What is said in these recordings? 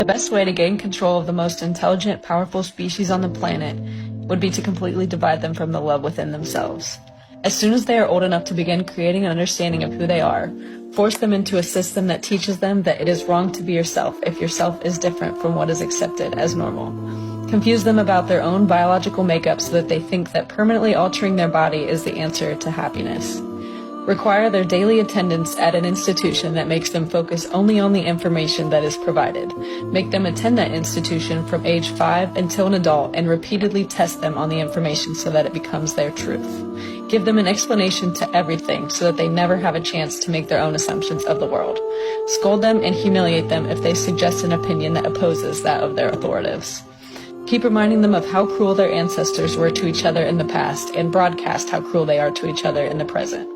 The best way to gain control of the most intelligent, powerful species on the planet would be to completely divide them from the love within themselves. As soon as they are old enough to begin creating an understanding of who they are, force them into a system that teaches them that it is wrong to be yourself if yourself is different from what is accepted as normal. Confuse them about their own biological makeup so that they think that permanently altering their body is the answer to happiness. Require their daily attendance at an institution that makes them focus only on the information that is provided. Make them attend that institution from age 5 until an adult and repeatedly test them on the information so that it becomes their truth. Give them an explanation to everything so that they never have a chance to make their own assumptions of the world. Scold them and humiliate them if they suggest an opinion that opposes that of their authoritives. Keep reminding them of how cruel their ancestors were to each other in the past and broadcast how cruel they are to each other in the present.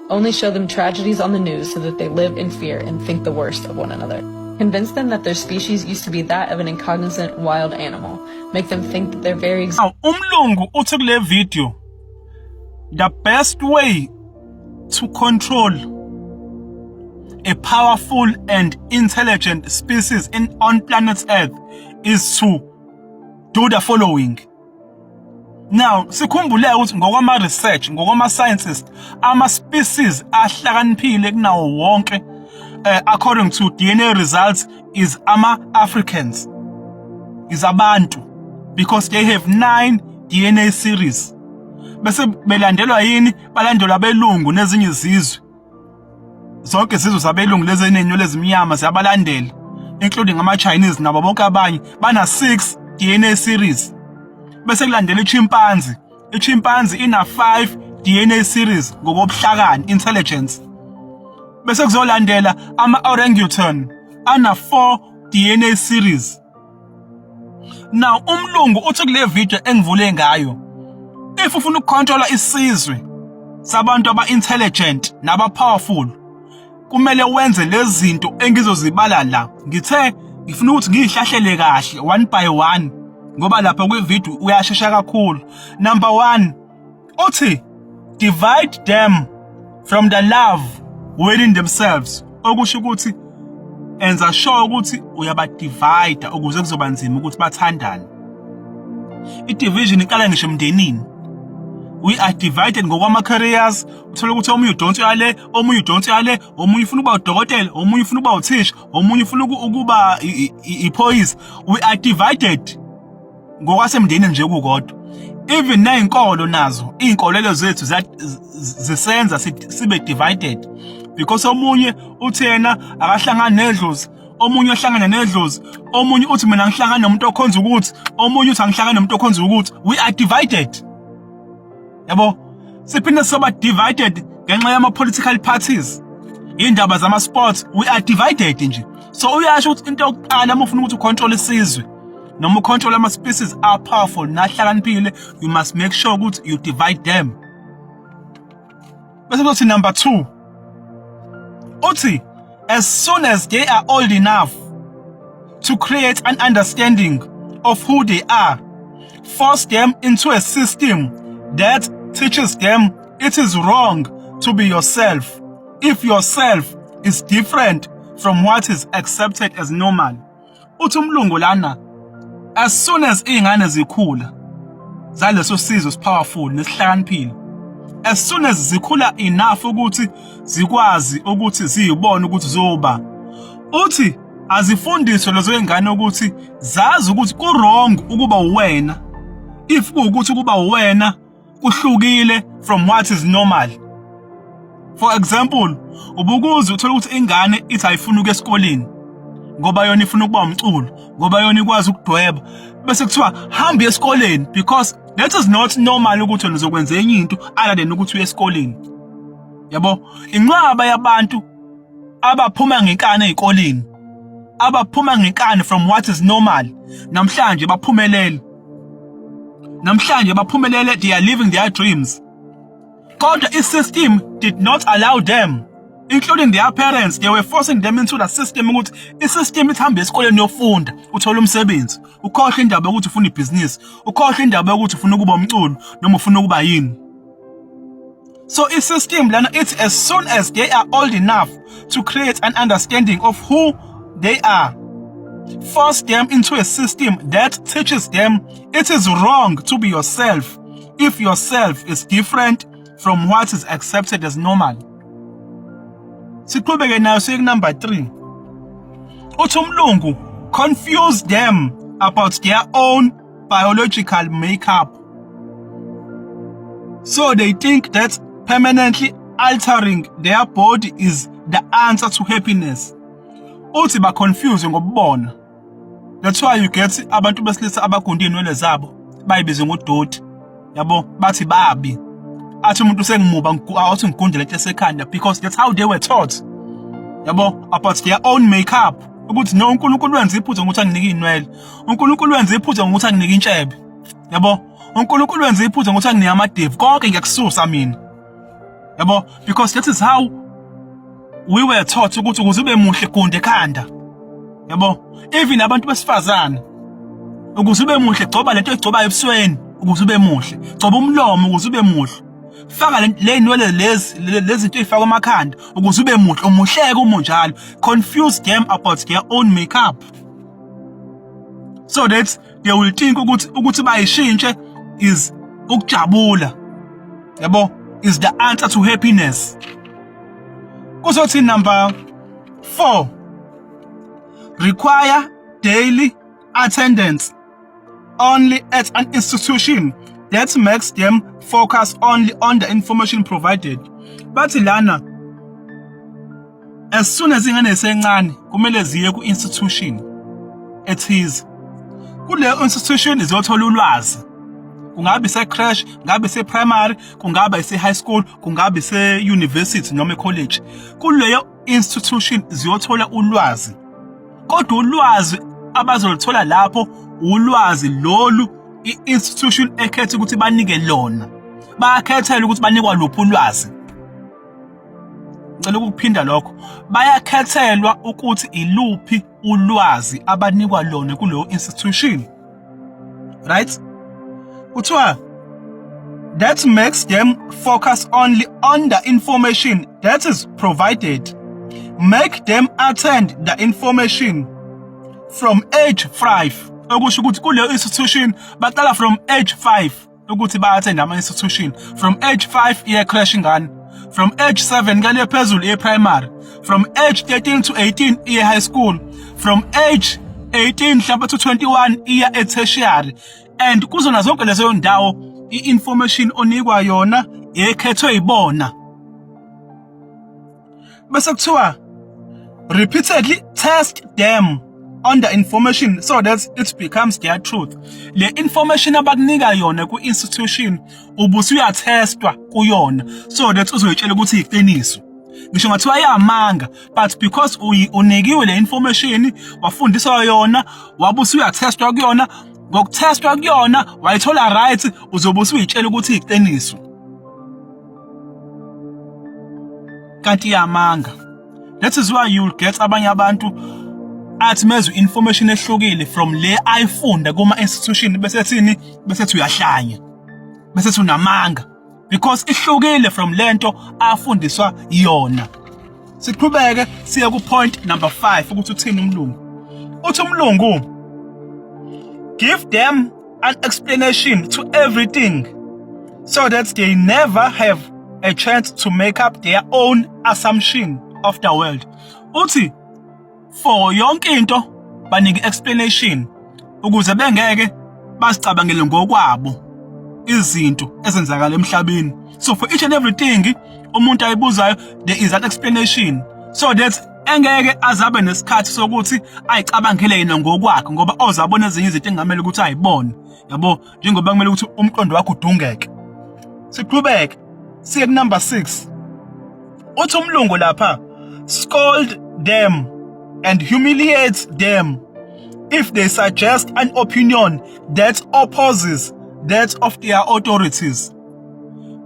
Only show them tragedies on the news so that they live in fear and think the worst of one another. Convince them that their species used to be that of an incognizant wild animal. Make them think that their very Now, umlungu uthi kule video, the best way to control a powerful and intelligent species in on planet Earth is to do the following. Now, sikhumbule ukuthi ngokwama research, ngokwama scientist, ama species ahlakaniphile kunawo wonke, according to DNA results, is ama Africans, is abantu, because they have 9 DNA series. Bese belandelwa yini? Balandelwa abelungu nezinye izizwe. Zonke izizwe zabelungu lezi ezinenywele ezimnyama ziyabalandela, including ama Chinese nabo bonke abanye bana 6 DNA series. Bese kulandela ichimpanzee. Ichimpanzee ina 5 DNA series ngokobuhlakani, intelligence. Bese kuzolandela ama orangutan ana 4 DNA series. Now, umlungu uthi kule video engivule ngayo, if ufuna ukucontrola isizwe sabantu aba-intelligent naba-powerful, kumele wenze lezi zinto engizozibala la. Ngithe ngifuna ukuthi ngiyihlahlele kahle one by one ngoba lapha kwi-video uyashesha kakhulu. Number 1, uthi divide them from the love within themselves, okusho ukuthi enza sure ukuthi uyabadivide ukuze kuzoba nzima ukuthi bathandane. I-division iqala ngisho emndenini. We are divided ngokwama careers. Uthola ukuthi omunye udonsa yale, omunye udonsa yale, omunye ufuna ukuba udokotela, omunye ufuna ukuba uthisha, omunye ufuna ukuba iphoyisa. We are divided ngokwasemndenini nje kukodwa. Even nezinkolo nazo, izinkolelo zethu zisenza sibe divided, because omunye uthi yena akahlangani nedlozi, omunye uhlangana nedlozi, omunye uthi mina ngihlangana nomuntu okhonza ukuthi, omunye uthi angihlangani nomuntu okhonza ukuthi. We are divided, yabo. Siphinde soba divided ngenxa yama political parties, indaba zama sports. We are divided nje. So uyasho ukuthi into yokuqala uma ufuna ukuthi ucontrol isizwe noma ucontrol ama species are powerful nahlakaniphile, you must make sure ukuthi you divide them. Bese kuthi number 2, uthi as soon as they are old enough to create an understanding of who they are, force them into a system that teaches them it is wrong to be yourself if yourself is different from what is accepted as normal. Uthi umlungu lana, as soon as izingane zikhula zaleso sizwe powerful nesihlakaniphile, as soon as zikhula enough ukuthi zikwazi ukuthi ziyibone ukuthi zoba, uthi azifundiswe lezo ingane ukuthi zazi ukuthi ku wrong ukuba uwena if kuwukuthi ukuba uwena kuhlukile from what is normal. For example, ubukuze uthola ukuthi ingane ithi ayifuni ukuya esikoleni ngoba yona ifuna ukuba umculo, ngoba yona ikwazi ukudweba, bese kuthiwa hamba esikoleni because that is not normal ukuthi wena uzokwenza enye into other than ukuthi uye esikoleni, yabo. Inqwaba yabantu abaphuma ngenkani ezikoleni, abaphuma ngenkani from what is normal, namhlanje baphumelele, namhlanje baphumelele. They are living their dreams, kodwa i-system did not allow them, including their parents. They were forcing them into the system ukuthi i-system ithi esikoleni yofunda, uthole umsebenzi, ukhohle indaba yokuthi ufuna ibhizinisi, ukhohle indaba yokuthi ufuna ukuba umculo noma ufuna ukuba yini. So i-system lana ithi as soon as they are old enough to create an understanding of who they are, Force them into a system that teaches them it is wrong to be yourself if yourself is different from what is accepted as normal. Siqhubeke nayo siye number 3. Uthi umlungu confuse them about their own biological makeup. So they think that permanently altering their body is the answer to happiness. Uthi ba confuse ngobubona. That's why you get abantu besilisa abagunda iy'nwele zabo bayibize ngodoti. Yabo bathi babi. Athi umuntu sengimuba awuthi ngigunde lento esekhanda because that's how they were taught. Yabo about their own makeup. Ukuthi no uNkulunkulu wenza iphutha ngokuthi anginike iy'nwele. uNkulunkulu wenza iphutha ngokuthi anginike intshebe. Yabo uNkulunkulu wenza iphutha ngokuthi anginike amadevu. Konke ngiyakususa mina. Yabo because that is how we were taught ukuthi ukuze ube muhle gunde ekhanda. Yabo even abantu besifazane ukuze ube muhle gcoba lento oyigcobayo ebusweni ukuze ube muhle, gcoba umlomo ukuze ube muhle, faka le nwele lezi lezi zinto ey'fakwa emakhanda ukuze ube muhle, umuhleke uma unjalo. Confuse them about their own makeup so that they will think ukuthi bayishintshe is ukujabula. Yabo is the answer to happiness. Kuzothi number 4, require daily attendance only at an institution that makes them focus only on the information provided. Bathi lana as soon as ingane isencane kumele ziye ku-institution ethize. Kuleyo institution izothola ulwazi, kungabe ise-creche, kungabe ise-primary, kungaba ise-high school, kungabe ise-university noma e-college. Kuleyo institution ziyothola ulwazi, kodwa ulwazi abazoluthola lapho ulwazi lolu i-institution ekhetha ukuthi banike lona. Bayakhethela ukuthi banikwa luphi ulwazi. Ngicela ukuphinda lokho, bayakhethelwa ukuthi iluphi ulwazi abanikwa lona kuleyo institution. Right? Kuthiwa that makes them focus only on the information that is provided. Make them attend the information from age 5. Okusho ukuthi kuleyo institution baqala from age 5 ukuthi ba-attend ama-institution. From age 5 iye creche ingane, from age 7 kale phezulu iye primary, from age 13 to 18 iye high school, from age 18 mhlawumbe to 21 iya e-tertiary. And kuzona zonke lezo ndawo i-information onikwa yona ekhethwe yibona. Bese kuthiwa repeatedly test them on the information so that it becomes their truth. Le information abakunika yona ku-institution ubusuyathestwa kuyona so that uzoyitshela ukuthi iqiniso. Ngisho ngathiwa iyamanga, but because unikiwe le information, wafundiswa yona, wabe usuyathestwa kuyona, ngokuthestwa kuyona wayithola right, uzobe usuyitshela ukuthi iqiniso kanti iyamanga. That is why you'll get abanye abantu athi mezwe information ehlukile from le ayifunda kuma institution bese thini, bese thi uyahlanya, bese thi unamanga, because ihlukile from lento afundiswa yona. Siqhubeke siye ku point number 5 ukuthi uthini umlungu. Uthi umlungu give them an explanation to everything so that they never have a chance to make up their own assumption of the world. Uthi for yonke into banike explanation ukuze bengeke bazicabangele ngokwabo izinto ezenzakala emhlabeni. So for each and everything umuntu ayibuzayo there is an explanation so that engeke azabe nesikhathi sokuthi ayicabangele yena ngokwakhe, ngoba ozabona ezinye izinto engamele ukuthi ayibone. Yabo, njengoba kumele ukuthi umqondo wakho udungeke. Siqhubeke siye ku number 6. Uthi umlungu lapha scold them and humiliate them if they suggest an opinion that opposes that of their authorities.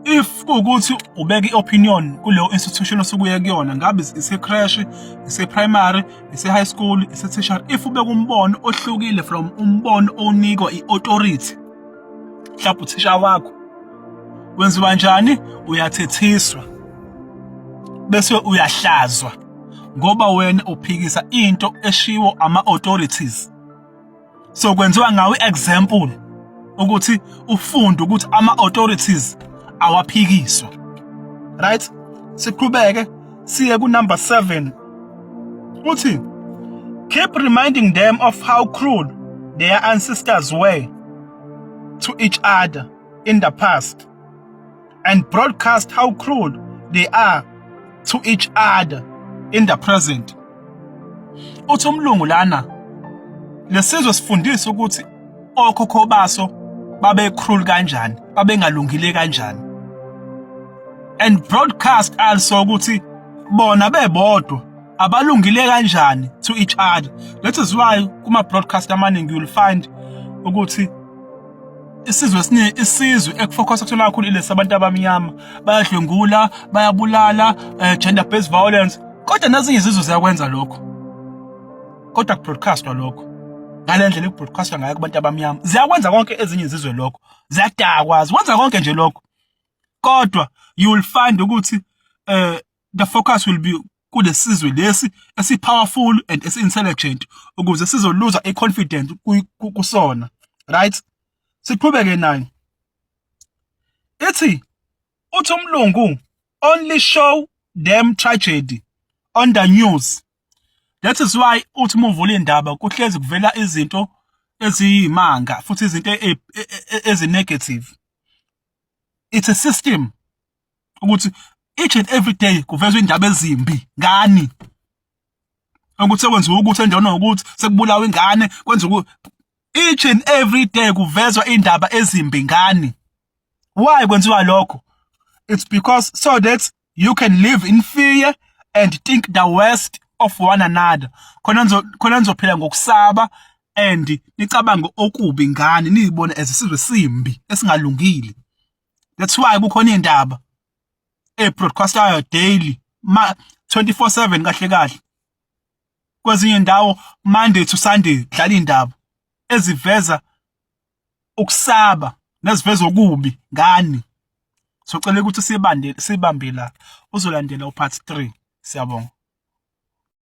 If kuwukuthi ubeka i-opinion kuleyo institution osukuye kuyona, ngabe ise-creche, ise-primary, ise-high school, ise-tertiary, if ubeka umbono ohlukile from umbono onikwa i-authority, mhlawumbe uthisha wakho, wenziwa njani? Uyathethiswa bese uyahlazwa. Ngoba wena uphikisa into eshiwo ama-authorities. So kwenziwa ngawe example ukuthi ufunde ukuthi ama-authorities awaphikiswa. Right? Siqhubeke siye ku number 7. Uthi, keep reminding them of how cruel their ancestors were to each other in the past and broadcast how cruel they are to each other in the present. Uthi umlungu lana, lesizwe sifundisa ukuthi okhokho baso babe cruel kanjani, babengalungile kanjani, and broadcast also ukuthi bona bebodwa abalungile kanjani to each other. That is why kuma broadcast amaningi you'll find ukuthi isizwe esiningi, isizwe ekufocus kusona kakhulu ilesi abantu abamnyama, bayadlwengula, bayabulala, gender based violence. Kodwa nezinye izizwe ziyakwenza lokho, kodwa kubroadcastwa lokho ngale ndlela ekubroadcastwa ngayo kubantu abamnyama. Ziyakwenza konke ezinye izizwe lokho, ziyadakwa, zikwenza konke nje lokho, kodwa you will find ukuthi the focus will be kulesizwe lesi esi-powerful and esi-intelligent, ukuze sizoluza i-confidence kusona. Right, siqhubeke nayo. Ithi, uthi umlungu, only show them tragedy on the news. That is why uthi muvula indaba kuhlezi kuvela izinto eziyimanga futhi izinto ezi-negative. It's a system ukuthi each and every day kuvezwa indaba ezimbi ngani, ukuthi sekwenziwa ukuthi endaweni, ukuthi sekubulawa ingane, kwenziwa. Each and every day kuvezwa indaba ezimbi ngani. Why kwenziwa lokho? It's because so that you can live in fear and think the worst of one another. Khona nizophila ngokusaba and nicabange okubi ngani, niyibone as isizwe simbi esingalungile. That's why kukhona indaba ebroadcastayo daily, ma 24/7 kahle kahle. Kwezinye indawo Monday to Sunday dlala indaba eziveza ukusaba neziveza okubi ngani. Socela ukuthi sibande, sibambe la, uzolandela upart 3. Siyabonga.